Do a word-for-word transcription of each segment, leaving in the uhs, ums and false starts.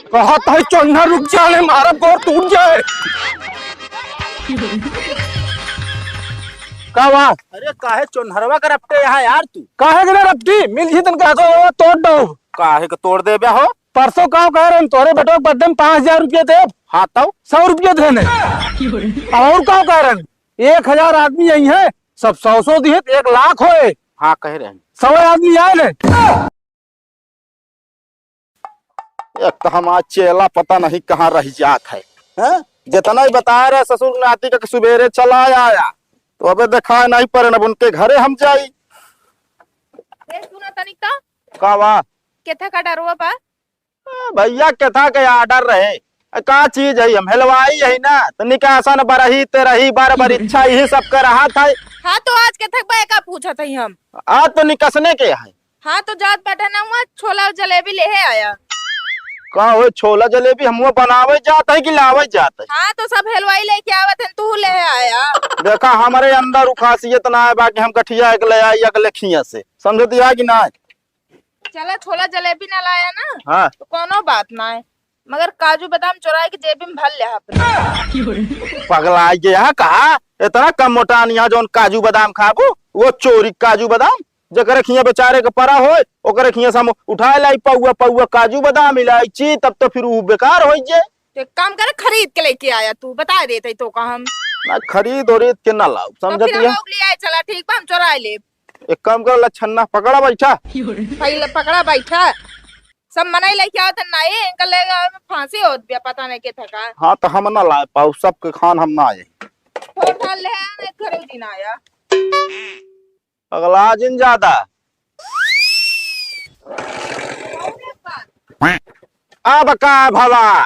कहत है चोन्हा रुक जाए, मारा गोर टूट जाए। का बा? अरे काहे चोन्हरवा का रपटे यहाँ यार तू? काहे के ना रपटी? मिल जी तन का तो तोड़ दो। काहे के तोड़ देबे हो? परसों का कह रहे हैं, तोरे बेटो के बर्थडे में पाँच हजार रुपया दे। हाँ तो? सौ रुपया देने। और का कह रहे हैं? एक हजार आदमी यही है, सब सौ सौ दिए, एक लाख होए। हाँ, कह रहे हैं। सौ आदमी आए ने। एक तो हमार चेला पता नहीं कहाँ रह जात है, हैं? जितना ही बताए रहे ससुर नाती का कि सुबेरे चला आया, तो अबे देखा नहीं परे, अब उनके घरे हम जाई। ए, सुना तनिक तो। का बा? केथा का डरवा बा? आ, भैया, केथा के order रहे। आ, का चीज है, हम हलवाई है ना, तो निकासन बरही, तेरही, बर, बर इच्छा, यही सब के रहा था। हाँ, तो आज केथा के बा, का पूछत है हम? आज तो निकसने के है। हाँ, तो जात बाटे ना हुआ, छोला और जलेबी लेहे आया। का हो, छोला जलेबी हम वो बनावे जात है कि लावे जात है? हाँ, तो सब हलवाई लेके आवत है, तू लेहे आया। देखा, हमारे अंदर उ खासियत ना है, बाकी हम गठिया एक ले आई, अगले खिया से, समझती है कि ना? चला, छोला जलेबी ना लाया ना, हाँ। तो कोनो बात ना है, मगर काजू बादाम चुराए के जेबी में भर ले अपने। पगला गया कहा? इतना कम मोटान यहाँ जौन काजू बादाम खाबू, वो चोरी काजू बादाम, जेकरे खिया बेचारे के परा होए, ओकरे खिया से हम उठाए लाई पौआ पौआ काजू बादाम, इलायची, तब तो फिर उ बेकार हो जाए। तो एक काम करे, खरीद के लेके आया तू, बता देते तो का हम। ना, खरीद और के ना लाओ, तो समझती फिर है? हम लोग ले आए, चला ठीक बा, हम चुराए ले। एक काम कर, लच्छन्ना पकड़ा बैठा। पहले पकड़ा बैठा। सब मनई लेके आवत है ना, ये इनका ले आवे में फांसी होत बिया, पता नहीं के थका। हाँ, तो हम ना लाए पाऊ, सबके खान हम ना आए। फोन डाल ले है, नहीं घरे दिन आया। अगला जिन ज्यादा। अब का भवा?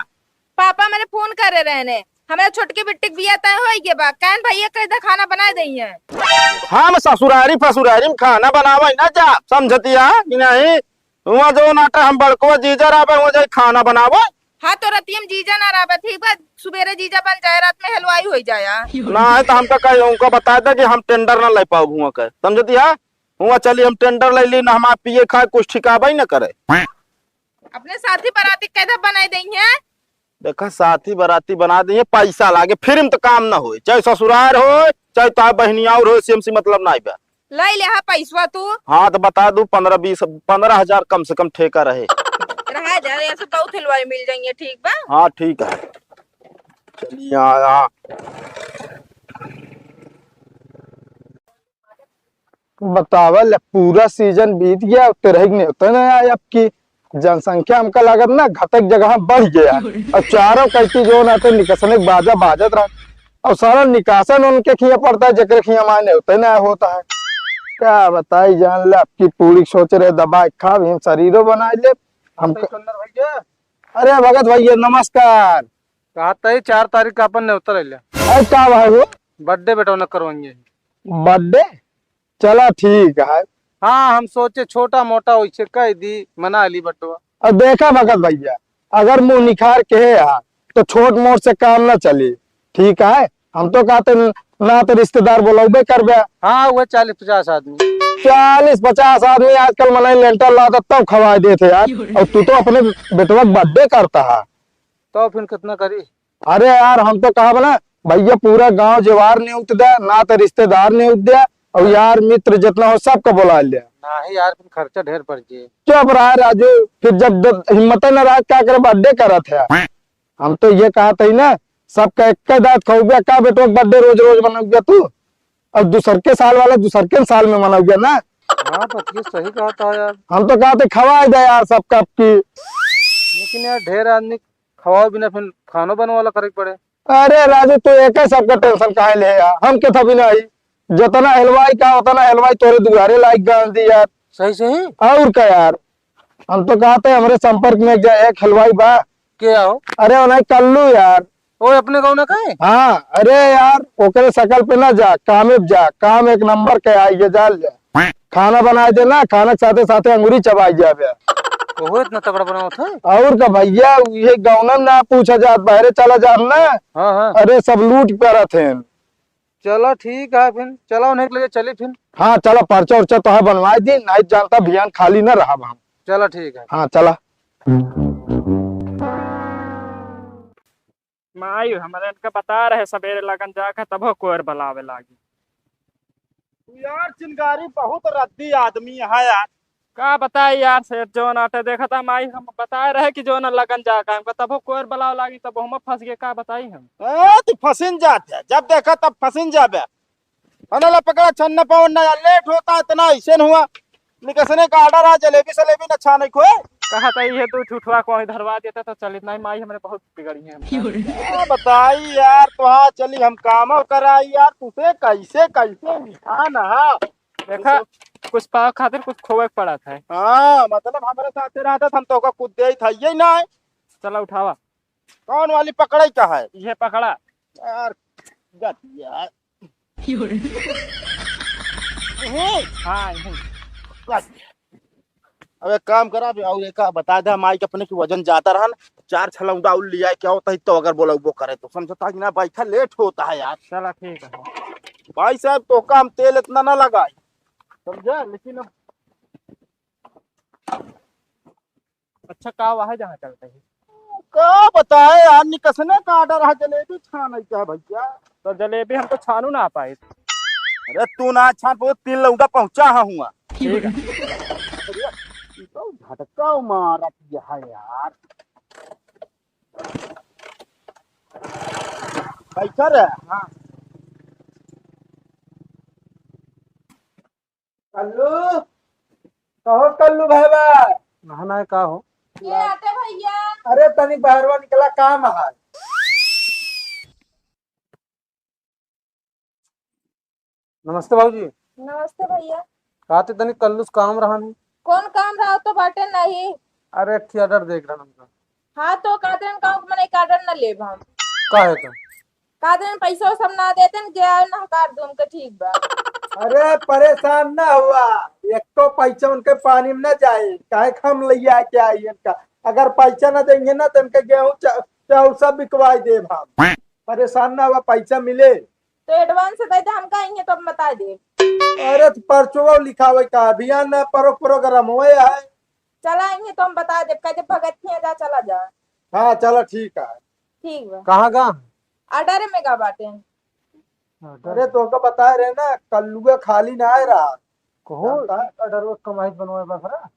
पापा मेरे फोन करे रहने, हमारे छोटकी बिट्टी के बिया तय होई गए बा, कहन भैया कह दे खाना बनाए दई है। हम ससुरारी फसुरारी में खाना बनावे ना जा, समझतिया कि नहीं? वहाँ जो नाटा हम बड़को जीजा रहबे, वहाँ जाई खाना बनावे। हाँ, तो रतिया में जीजा ना रहबे, ठीक बा, सुबेरे जीजा बन जाए, रात में हलवाई होई जाया। ना है तो हमका कहे, उनका बता दे कि हम टेंडर ना ले पाओ हुआ के, समझतिया? हुआ चली हम टेंडर ले ली, ना हमार पिए खाए कुछ ठिकाबे न करे। अपने साथी बराती कैसे बनाई देई है? देखा, साथी बराती बना देई है, पैसा लागे, फिर में तो काम ना होए, चाहे ससुरार होए, चाहे तो बहनी और होए, सेम सी मतलब ना आइबा। लाई ले हा पैसवा तू। हाँ, तो बता दू, पन्द्रह बीस, पन्द्रह हजार कम से कम ठेका रहे। रहा जा, ऐसे बहुत हलवाई मिल जाइए, ठीक बा? हाँ, ठीक है। चलिए, हाँ, हाँ। बतावा ले, पूरा सीजन बीत गया, तेरही के नेवता नहीं आया। अब की जनसंख्या हमका लागत ना घटक जगह बढ़ गया। और चारों कइती जो ना तो निकसने के बाजा बाजत रहा, और सारा निकासन उनके खिया पड़ता है, जेकरे खिया माने होते ना होता है। क्या बताई जान ले, अब की पूरी सोच रहे दबा के खा भी हम शरीरों बनाए ले। हम सुंदर भैया। अरे भगत भैया नमस्कार। कहा तई चार तारीख का अपन नेवता ले ले। अरे का भाई हो? बर्थडे बेटा उन्हें करवाएंगे। बर्थडे? चला ठीक है। हाँ, हम सोचे छोटा मोटा वैसे कह दी, मना ली बटवा। अब देखा भगत भैया, अगर मुँह निखार के है यहाँ, तो छोट मोट से काम ना चली, ठीक है? हम तो कहते न-, ना तो रिश्तेदार बोलौबे करबे। हाँ, वह चालीस पचास आदमी। चालीस पचास आदमी आजकल मने लेंटर लाता तब खवाए देते यार। और तू तो अपने बेटवा के बर्थडे करता है। तो फिर कितना करी? अरे यार, हम तो कहब ना, भैया पूरा गांव जवार नेउत दे, ना तो रिश्तेदार नेउत दे, और यार मित्र जितना हो सबको बुला ले। नहीं यार, फिर खर्चा ढेर पड़ जाए। चुप रहा राजू, फिर जब द-, हिम्मत न रहा, क्या करे, बर्थडे करत है। हम तो ये कहत ही ना, सबका एक दांत खौबे का बेटो, बर्थडे रोज रोज मनौबे तू, और दूसर के साल वाला दूसर के साल में मनौबे ना। हाँ, बतिया सही कहत है यार। हम तो कहते खवाए दे यार सबका अब की। लेकिन यार ढेर आदमी खवाओ बिना फिर खानो बनवाला करे के पड़े। अरे राजू, तू एक ही सबका टेंशन काहे ले यार, हम के था भी नहीं। जितना हलवाई का उतना हलवाई तोरे दुआरे लाइक गांधी यार। सही सही। और का यार, हम तो कहते हमरे संपर्क में एक जा-, एक हलवाई बा। के आओ? अरे उन्हें कल्लू यार। ओ अपने गाँव ना का है? हाँ, अरे यार, ओकरे शकल पे ना जा, कामे पे जा, काम एक नंबर के आई, ये जाल जा। खाना बनाए देना, खाना के साथे साथे अंगूरी चबाई जाबे। ओहो, इतना तगड़ा बनावत है। और का भैया, ये गौनन ना पूछा जात, बहरे चला जात ना। हाँ, हाँ। अरे, सब लूट करत हैं। चला ठीक है फिर, चला उन्हें के लिए चली फिर। हाँ, चला, पर्चा उर्चा तो है बनवाए दी, नहीं जानता भियान खाली ना रहा हम। चला ठीक है। हाँ, चला। माई, हमरे इनका बता रहे सबेरे लगन जाके तबो कोयर बलावे लागी। तू यार चिनगारी बहुत रद्दी आदमी है यार। का बताई यार सेठ, जौन आटे देखा था माई, हम बताए रहे कि जौन लगन जाके हमका तबो कोयर बलावे लागी, तब हम फंस गए, का बताई हम। ए, तू फंसिन जाते, जब देखा तब फंसिन जाबे। अनला पकड़ा छन्ना पावन ना यार, लेट होता इतना ऐसे न हुआ। निकसने का ऑर्डर आ, जलेबी सलेबी न छाने को। कहा था ये तू झूठवा को ही धरवा देता तो चलित नहीं, माई हमरे बहुत बिगड़ी है। क्या बताई यार, तो हाँ चली हम काम कराई यार, तुसे कैसे कैसे निशान हा। देखा, कुछ पावे खातिर कुछ खोवे के पड़ा था। हाँ, मतलब हमरे साथे रहता हम तो ओका कुछ देत हइये ना। चला उठावा। कौन वाली पकड़ई का है? ये पकड़ा। यार, गतिया। यही? हाँ, यही। गतिया। अब एक काम करा, अभी और एक बता दे, माई के अपने की वजन ज्यादा रहन, चार छलौंडा और लिया के आओ, तही तो अगर बोला वो करे तो समझता कि ना, बैठा लेट होता है यार। चला ठीक है। भाई साहब, तो काम तेल इतना ना लगाई, समझा? लेकिन अब अच्छा, का वहाँ जहाँ चलते हैं? का बताए यार, निकसने का ऑर्डर है, जलेबी छाने का है भैया। तो जलेबी हम तो छानू ना पाए। अरे तू ना छान पाए, तीन लौंडा पहुँचा है हुआ। ठीक है। अरे, ई तो झटका मारत है यार। कैसा रे? हाँ। कल्लू, कहो कल्लू भाई बा। नहाना है का हो? के आटे भैया? अरे तनी बहरवा निकला, काम है। नमस्ते बाबूजी। नमस्ते भैया। कहते तनी कल्लू से काम रहा नहीं। कौन काम रहा तो बाटे नहीं। अरे एक ठे ऑर्डर देख रहा हमका। हाँ तो कहते हैं काम मने एक ऑर्डर न लेब हम। काहे का? का दिन पैसा सब ना देते न, जे आवे ना हकार दो उनके, ठीक बा। अरे परेशान ना हुआ, एक तो पैसा उनके पानी में ना जाए, काहे कि हम लइया के आई इनका। अगर पैसा ना देंगे ना तो इनके गेहूं चा-, चाउर सब बिकवाई देब हम। परेशान ना हुआ, पैसा मिले। तो एडवांस दे दे हमका, इहे तो हम बता देब। अरे तो परचो लिखावे का, अभियान ना परो प्रोग्राम होए है। चला, इहे तो हम बता देब, कह दे भगत के जा, चला जा। हाँ चला ठीक है। ठीक बा। कहाँ गा? ऑर्डर में गा बाटे। ऑर्डर? अरे तोहका बताए रहे ना, कल्लुआ खाली ना आए रहा। कहो। जानता है? ऑर्डर वो कमाई बनवाए बा भरा।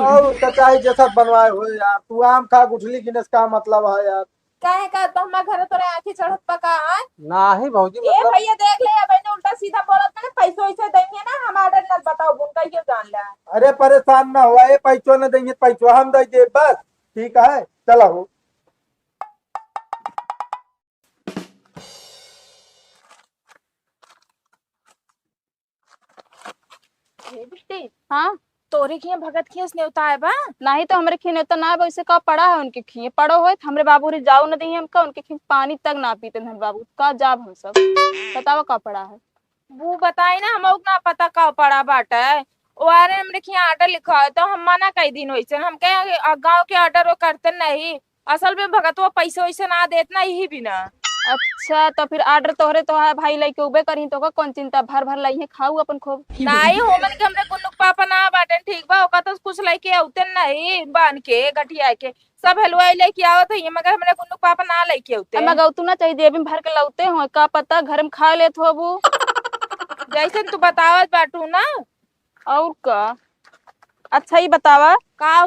और उसका चाहे जैसा बनवाए हो यार, तू आम खा गुठली गिनस का मतलब है यार? काहे का तो हमारे घर तोरे आँखी चढ़त पा का है? नाही भौजी, ए मतलब भैया देख ले, अब इन्हें उल्टा सीधा बोलत ना, पैसों इसे देंगे ना, हम ऑर्डर ना बताओ, उनका ये जान ले। अरे परेशान ना हुआ, ये पैसों ना देंगे, पैसों हम दे दे बस। ठीक है, चला हो। हे बिट्टी, हाँ? तोरे खिया भगत खिया से नेवता आए बा? नाही तो हमरे खिया नेवता ना आए बा, वैसे का पड़ा है उनके खिया? पड़ो होए तो हमरे बाबू रे जाओ न देही हमका, उनके खिया पानी तक ना पीते हैं बाबू, का जाब हम सब? बतावा का पड़ा है? वो बताई ना, हम ना पता का पड़ा बाटे। ओ अरे हमरे खिया ऑर्डर लिखा है तो हम मना कई दिन वैसे, हम कहे गाँव के ऑर्डर वो करते नहीं, असल में भगतवा पैसे वैसे ना देत ना, यही बिना। अच्छा, तो फिर ऑर्डर तोहरे तो है भाई, लइके उबे करी, तो का कौन चिंता, भर भर लइहे, खाऊ अपन खूब। नाई हो, मन के हमरे गुन्नू के पापा ना बाटेन, ठीक बा, ओका तो कुछ लइके अउते नहीं, बांध के, गठिया के, सब हलवाई लइके आवत है, मगर हमरे गुन्नू के पापा ना लइके अउते। मगर तू ना चाहिए, जेब में भर के लउते हो, का पता घर में खा लेत होबू। जैसन तू बतावत बाटू ना। और का? अच्छा, ई बतावा। का?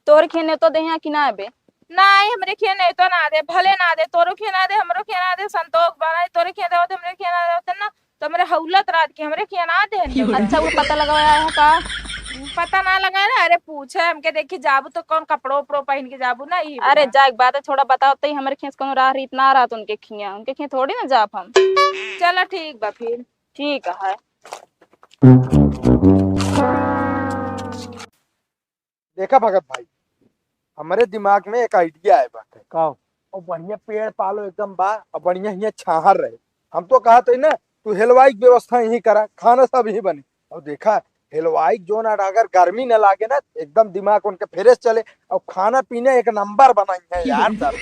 तोरे खिया नेवता देहे कि ना अबे? नाई, हमरे खिया नेवता ना दे, भले ना दे, तोरो खिया ना दे, हमरो खिया ना दे, संतोष बा ना, तोरे खिया देवत, हमरे खिया ना देवत ना, तो हमरे हौलत रात के हमरे खिया ना दे। अच्छा, वो पता लगाया है का? पता ना लगा ना, अरे पूछे हमके, देखी जाबू तो कौन कपड़ो उपड़ो पहन के जाबू ना, ई अरे बता। जाए के बात है, छोड़ा, बताओ तो ही हमरे खिया से कौनो राह रीत ना रहत उनके खिया, उनके खिया थोड़ी ना जाब हम। चला ठीक बा फिर। ठीक है। देखा भगत भाई, हमरे दिमाग में एक आइडिया आए बाटे। का? और बढ़िया पेड़ पालो एकदम बा, और बढ़िया हियाँ छाहर रहे। हम तो कहत हई ना, तू हलवाई के व्यवस्था यहीं करा, खाना सब यहीं बने। और देखा, हलवाई के जोन आड अगर गर्मी न लागे ना, एकदम दिमाग उनके फ्रेश चले, और खाना पीना एक नंबर बनाई है यार सब।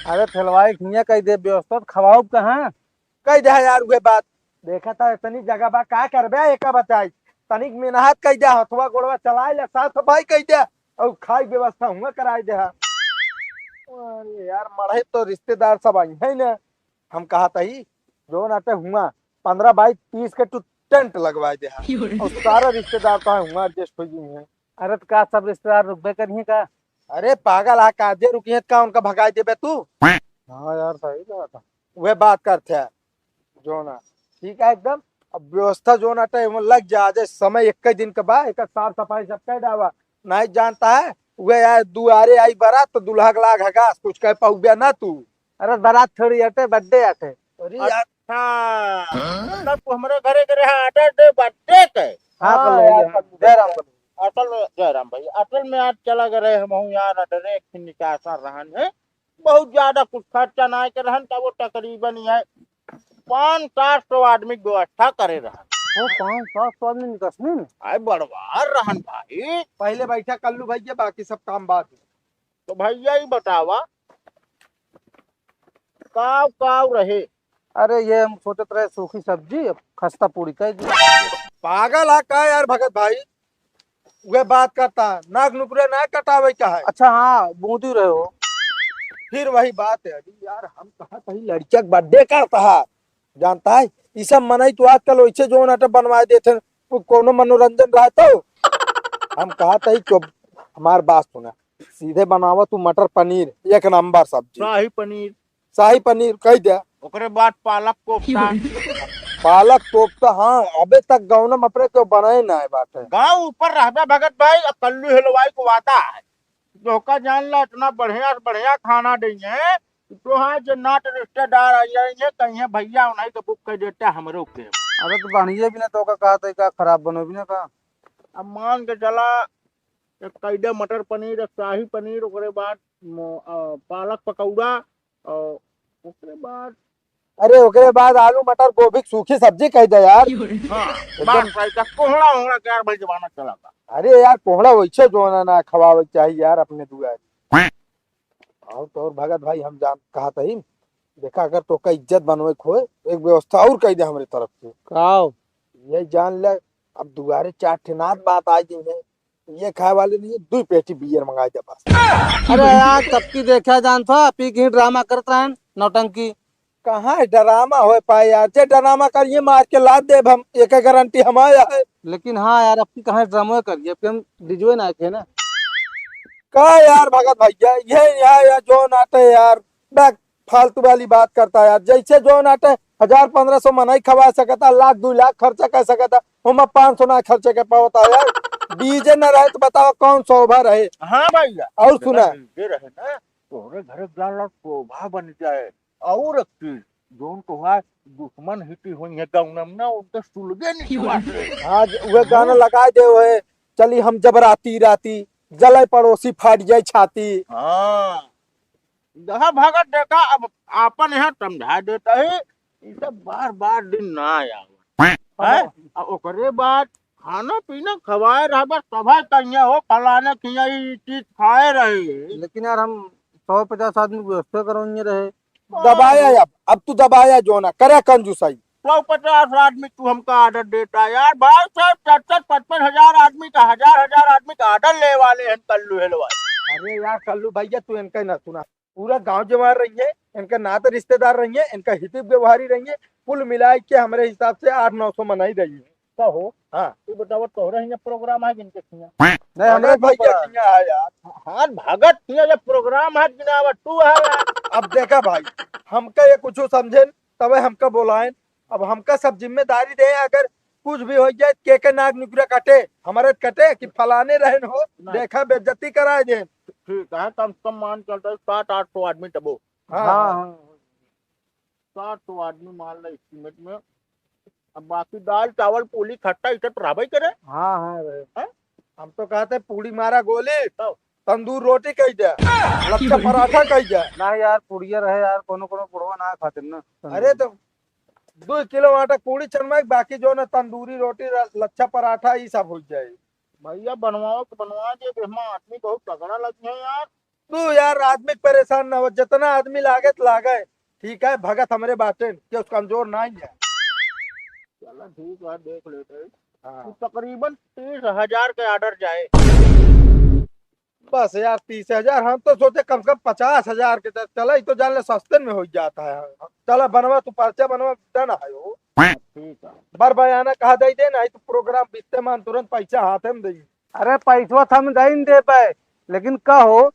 अरे हलवाई के हियाँ कई दे व्यवस्था, तो खवाओ कहाँ? कई दे यार उहे बात। देखा था इतनी जगह बा, का करबे एका बचाई? तनिक मेहनत कई दे, हथवा गोड़वा चलाए ले, साफ सफाई कई दे, और खाई व्यवस्था हुआ कराई दे। अरे यार, मड़हे तो रिश्तेदार सब आई है ना। हम कहा तही, जौन आटे हुआ, पन्द्रह बाई तीस के तू टेंट लगवाए दे हा। और सारा रिश्तेदार तो है हुआ, एडजस्ट हो गई है। अरे तो का सब रिश्तेदार रुकबे करिए का? अरे पागल हा का, जे रुकी है का उनका भगाए देबे तू? हाँ यार, सही बात है। वह बात करते हैं, जौन आ, ठीक है एकदम। अब व्यवस्था जौन आटे, वो लग जा, जे समय एक दिन के बा, एक साफ सफाई सब कर डावा। नहीं जानता है, वह यार दुआरे आई बारात तो दूल्हा के लाग हगास, कुछ कह पाउबे ना तू। अरे बारात थोड़ी आटे, बर्थडे आटे। अरे यार, अच्छा, मतलब तू हमरे घरे के रहे, ऑर्डर दे बर्थडे के। हाँ, हाँ, बोलो यार, भैया। जय राम बोलो। असल में, जय राम भैया, असल में आज चला गए रहे हम हूँ यार, ऑर्डर एक ठिन निकासा रहन है, बहुत ज्यादा कुछ खर्चा ना के रहन, तब वो तकरीबन ये पाँच सात सौ आदमी के व्यवस्था करे रहन। वो पाँच सात सौ आदमी निकसनी न? आए बड़वार रहन भाई। पहले बैठा कल्लू भैया, बाकी सब काम बाद में। तो भैया ही बतावा, काव काव रहे? अरे ये हम सोचत रहे सूखी सब्जी, अब खस्ता पूरी कह दी। पागल है का यार भगत भाई? वे बात करता, नाक नुकरे ना कटावे का है। अच्छा हाँ, बूंदी रहे हो। फिर वही बात है, अरे यार हम कहा कहीं लड़किया के बर्थडे करता है, जानता है? ई सब मनई तो आजकल वैसे जौन आटे बनवाए देते हैं, वो कोनो मनोरंजन रहे तो। हम कहा तही चुप, हमार बात सुना, सीधे बनावा तू मटर पनीर, एक नंबर सब्जी। शाही पनीर। शाही पनीर कह दे। ओकरे बाद पालक कोफ्ता। पालक कोफ्ता, हाँ, अबे तक गाँव में अपने क्यों बनाए ना है बाटे। गाँव ऊपर रहबे भगत भाई, अब कल्लू हलवाई को वादा है, तोहका जान ला, इतना बढ़िया से बढ़िया खाना देंगे, तो हाँ, जे नात रिश्तेदार आ जाएंगे, कहीं भैया उन्हीं के बुक कर देते हमरो के। अरे तो बढ़िया भी ना, तो का कहा था, का खराब बनो भी ना का। अब मान के चला, एक कैदे मटर पनीर, एक शाही पनीर, ओकरे बाद मो-, अ, पालक पकौड़ा, और ओकरे बाद अरे ओकरे बाद आलू मटर गोभी की सूखी सब्जी कह दे यार। हाँ, एकदम। बस भाई, का कोहड़ा होड़ा के यार भाई जमाना चला था। अरे यार कोहड़ा वैसे जो ना, ना खवावे के चाहिए यार अपने दुआरे। और तो और भगत भाई हम जान कहा तही, देखा अगर तोका इज्जत बनवे के होए, तो एक व्यवस्था और कह दे हमरे तरफ से। काव? ये जान ले, अब दुआरे चार ठे नात बात आ गई है, ये खाए वाले नहीं है, दो पेटी बियर मंगा दे बस। अरे यार, तबकी देखा जान था, पी के ही ड्रामा करत रहन, नौटंकी। कहाँ है ड्रामा हो पाए यार, जे ड्रामा करिए मार के लाद देब हम, एक गारंटी हमारा है। लेकिन हाँ यार, अब की कहाँ ड्रामा करिए, अब की हम डीजे ना थे ना। का यार भगत भैया, ये यहाँ या जो नाटे यार, बैक फालतू वाली बात करता है यार। जैसे जो नाटे हजार पन्द्रह सौ मनई खवा सकता, लाख दो लाख खर्चा कर सकता, हम पाँच सौ ना खर्चे के पावता है यार। डीजे न रहे तो बताओ कौन शोभा रहे? हाँ भैया। और सुना। डीजे रहे ना, तोहरे घर जाला शोभा बन जाए। और एक चीज, जोन तोहार दुश्मन हिटी होई है गाँव में ना, उनके सुलगे नहीं बाटे। हाँ, ज-, वह गाना लगाए दे, वह चली हम जब राती राती, जले पड़ोसी फाट जाए छाती। हाँ, जहाँ भगत देखा, अब आपन यहाँ समझा देता है, ये सब बार बार दिन ना आवे। हैं? हाँ। आ ओकरे बाद खाना पीना खवाए रहबे, तबे कहिए हो फलाने खिया ई चीज खाए रहे। लेकिन यार हम सौ पचास आदमी की व्यवस्था करवाइए रहे। दबाया अब, अब तू दबाया जो ना, करे कंजूसाई। सौ पचास आदमी तू हमका ऑर्डर देता यार, भाई साहब, चार चार पाँच पाँच हजार आदमी का, हजार हजार आदमी का ऑर्डर ले वाले हैं कल्लू हेलवा। अरे यार कल्लू भैया, तू इनका ही ना सुना, पूरा गांव जवार रही है, इनका नाते रिश्तेदार रही है, इनका हित व्यवहारी रही है, कुल मिला के हमरे हिसाब से आठ नौ सौ मनाई रही है। का हो? हाँ। तू बतावा, तोहरे हियाँ प्रोग्राम है जिनके हियाँ? नहीं, हमरे भगत भैया हियाँ है यार। हाँ, भगत हियाँ जब प्रोग्राम है जिनावा, तू है यार। अब देखा भाई, हमका ये कुछ समझेन, तबे हमका बोलाएन। अब हमका सब जिम्मेदारी दे, अगर कुछ भी हो जाए, के के नाक नुकरा कटे, हमारे कटे कि फलाने रहन हो, नहीं। देखा बेइज्जती कराए दे। ठीक है, कम से कम मान चलता है सात आठ सौ आदमी तबो। हाँ, हाँ, हाँ। हाँ। सात सौ आदमी मान ला estimate में। अब बाकी दाल, चावल, पूली, खट्टा, ई सब तो रहबे करे। हाँ, हाँ, रहे। हैं? हम तो कहते पूड़ी मारा गोली, तब? तंदूर रोटी कह दे, लच्छा पराठा कह दे। ना यार, पुड़िया रहे यार, कोनो कोनो बुढ़वा ना खाते ना। अरे तो दो किलो आटा पूड़ी छनवाई, बाकी जो ना तंदूरी रोटी, र-, लच्छा पराठा, ई सब हो जाए। भैया बनवाओ तो बनवा दे, बेहमा आदमी बहुत तगड़ा लगी है यार। तू यार आदमी के परेशान ना हो, जितना आदमी लागे तो लागे, ठीक है, भगत हमरे बाटे, केहू कमजोर ना ही है। चला ठीक है, देख लेते हैं। हाँ। तू तकरीबन तीस हजार के ऑर्डर जाए। बस यार, तीस हजार, हम तो सोचे कम से कम पचास हजार के दे। चला, ई तो जान ले सस्ते में हो जाता है। चला बनवा, तू पर्चा बनवा, डन है हो। ठीक है। बर बयाना कहा दे दे, नहीं तो प्रोग्राम बीतते मान तुरंत पैसा हाथे में दे। अरे पैसवा तो हम दे ही देबे, लेकिन का हो,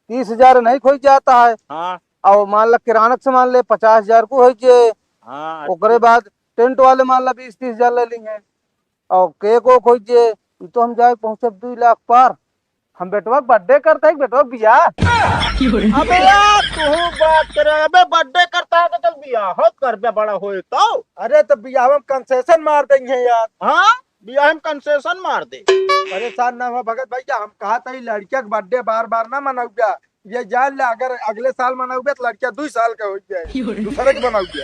तीस हजार नहीं खोई जाता है। हाँ। और मान ला किराना के सामान ले पचास हजार को हो जे, हाँ, ओकरे बाद टेंट वाले मान ला बीस तीस हजार ले ली हैं। और केक ओक होइ जे, ई तो हम जाए पहुँचब दुई लाख पार। हम बेटवा के बर्थडे करता है, बेटवा के बियाह। अबे यार, तू बात करे, अबे बर्थडे करता है तो चल बियाह हो करबे, बड़ा होए तो। अरे तो बियाह में कंसेशन मार देंगे यार। हाँ, बियाह में कंसेशन मार दे। परेशान ना हो भगत भैया, हम कहा था ई लड़किया के बर्थडे बार बार ना मनाउबे। ये जान ले, अगर अगले साल मनाउबे तो लड़किया दुई साल का हो जाए, दूसरे के मनाउबे।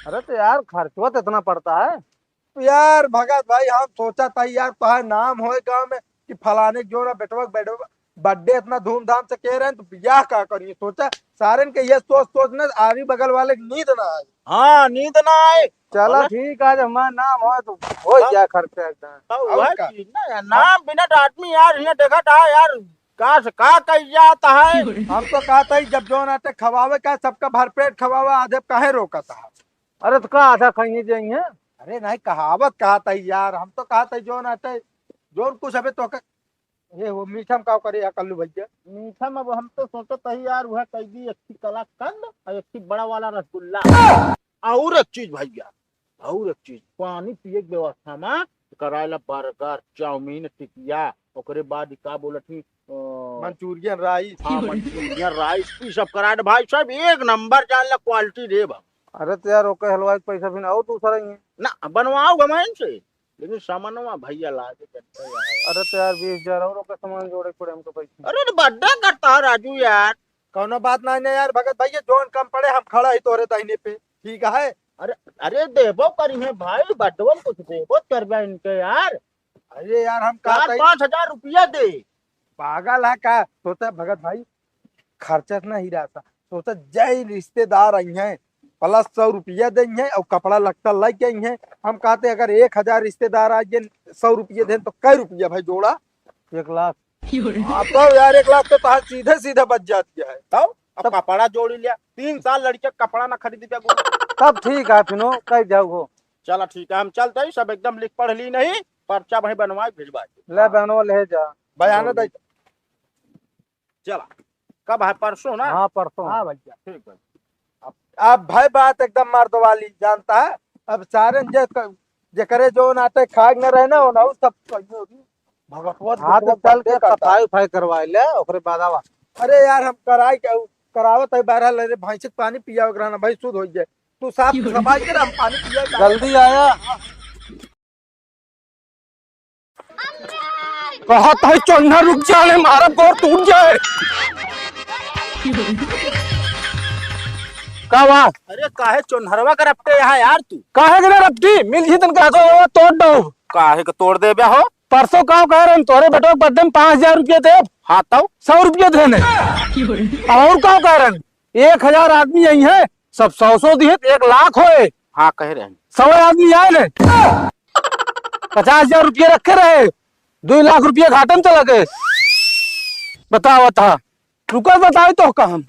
अरे तो यार, खर्चवा तो इतना पड़ता है। तो यार भगत भाई, हम सोचा था यार, तोहार नाम होए गाँव में कि फलाने के जो ना बेटवा, बेटवा बर्थडे इतना धूमधाम से कह रहे हैं, तो बियाह का करिए। सोचा सारन के ये सोच सोच ना आरी बगल वाले की नींद ना आए। हाँ, नींद ना आए। चला बोला? ठीक, आज हमारा नाम होए तो हो हाँ। जाए खर्चा एकदम। तो और वह का? चीज ना यार, नाम बिना आदमी यार, यहाँ देखा था यार, का से का कही जाता है। हम तो कहा था जब जो ना ते खवावे का, सबका भरपेट खवावा, आधे काहे रोका था? अरे तो का आधा खाइए जाइए? अरे नहीं, कहावत कहा था यार, हम तो कहा था जो ना ते, जो कुछ अबे तो का, ये वो मीठा में का करे या कल्लू भैया? मीठा में अब हम तो सोचत हई यार, वह कह दी एक ठे कलाकंद और एक ठे बड़ा वाला रसगुल्ला। और एक चीज भैया, और एक चीज, पानी पिए के व्यवस्था में कराए ला बर्गर, चाउमीन, टिकिया, ओकरे बाद ई का बोलत ही, अ, मंचूरियन राइस। हाँ, मंचूरियन राइस, ई सब कराए ला भाई साहब, एक नंबर जान ला क्वालिटी देब हम। अरे तो यार, ओके हलवाई के पैसा फिर और दूसरा ही है। ना, बनवाओ गमाइन से, लेकिन सामानवा भैया ला के जनता यार। अरे तो यार, बीस हजार और ओके सामान जोड़े पड़े हमको पैसा। अरे तो बर्थडे करता है राजू यार। कौनो बात नहीं ना यार, भगत भैया, जोन कम पड़े हम खड़ा ही तोरे दाहिने पे, ठीक है? अरे, अरे देबो करी है भाई, बर्थडे में कुछ देबो करबे इनके यार। अरे यार, हम का चार पाँच हजार रुपया दे। पागल है का? सोचा भगत भाई, खर्चा इतना ही रहता। सोचा जय रिश्तेदार आई हैं, प्लस सौ रुपया दे हैं और कपड़ा लत्ता लग गई हैं। हम कहते अगर एक हजार रिश्तेदार आ गए, सौ रुपया दे तो कै रुपया भाई जोड़ा? एक लाख। हाँ, तो यार एक लाख तो तहार सीधे सीधे बच जाती है। तब अब तब कपड़ा जोड़ी लिया, तीन साल लड़के कपड़ा ना खरीद दिया। तब ठीक है, फिनो कह जाओ हो। चला ठीक है, हम चलते ही सब एकदम लिख पढ़ ली नहीं, पर्चा वहीं बनवाए भिजवाए। ले हाँ। बहनों ले जा। बयान दे। चला, कब है? परसों ना? हाँ, परसों। हाँ भैया, ठीक है। अब, अब भाई बात एकदम मर्द वाली जानता है। अब सारे जे क-, जेकरे जो नाते खाए न रहे ना, वो ना, वो सब भगतवा हाँ, तो भगतवा चल के करता है। सफाई उफाई करवाए ले, ओकरे बाद आवा। अरे यार, हम कराई के, करावत है बहरहाल, अरे भैंस के पानी पियावे के रहना भाई, शुद्ध हो जाए। तू साफ सफाई कर, हम पानी पियावे के जल्दी आया। कहत है चोन्हा रुक जा, नहीं मारब गोड़ टूट जाए। का बा? अरे काहे चोन्हरवा का रपटे यहाँ यार तू? काहे के ना रपटी? मिल जी तन कहत हो तोड़ दो। काहे के तोड़ देबे हो? परसों का कह रहे हैं तोरे बेटो के बर्थडे में पाँच हजार रुपया देब। हाँ तो? सौ रुपया देने। और का कह रहे हैं? एक हजार आदमी यही है, सब सौ सौ दिए, एक लाख होए। हाँ, कह रहे हैं। सौ आदमी आए ने, पचास हजार रुपया रखे रहे, दो लाख रुपया घाटे में चला गए। बताओ, बता, रुका, बताओ तो का हम।